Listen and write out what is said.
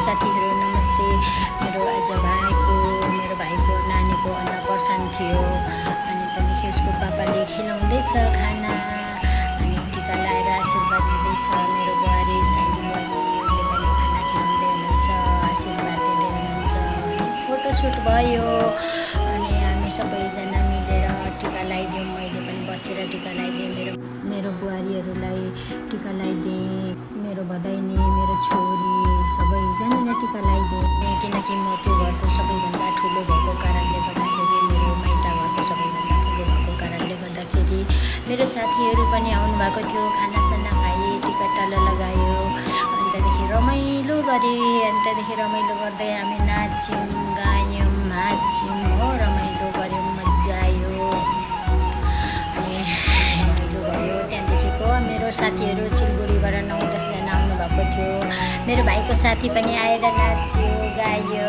साथीहरू नमस्ते। मेरो भाइको नानीको अन्नप्रशन थियो अनि त्यहाँदेखि उसको पापाले खुवाउँदैछ खाना अनि टिका लगाएर आशीर्वाद दिँदैछ। मेरो बुहारी साइली बुहारी उसले पनि खाना खुवाउँदै हुनुहुन्छ, आशीर्वाद दिँदै हुनुहुन्छ। फोटोसुट भयो अनि हामी सबैजना मिलेर टिका लगाइदियौँ। मैले पनि बसेर टिका लगाइदिएँ। मेरो बुहारीहरूलाई टिका लगाइदिएँ। मेरो भदैनी, मेरो छोरी सबैजनालाई टिका लगाइदिएँ किनकि म त्यो घरको सबैभन्दा ठुलो भएको कारणले गर्दाखेरि, मेरो माइत घरको सबैभन्दा ठुलो भएको कारणले गर्दाखेरि मेरो साथीहरू पनि आउनुभएको थियो। खानासाना खाएँ, टिका टालो लगायो अनि त्यहाँदेखि रमाइलो गरेँ। अनि त्यहाँदेखि रमाइलो गर्दै हामी नाच्यौँ, गायौँ, हाँस्यौँ हो, रमाइलो गऱ्यौँ, मजा आयो अनि रमाइलो भयो। त्यहाँदेखिको मेरो साथीहरू सिलगढीबाट 9-10 जना आउनुभएको थियो। मेरो भाइको साथी पनि आएर नाच्यो, गायो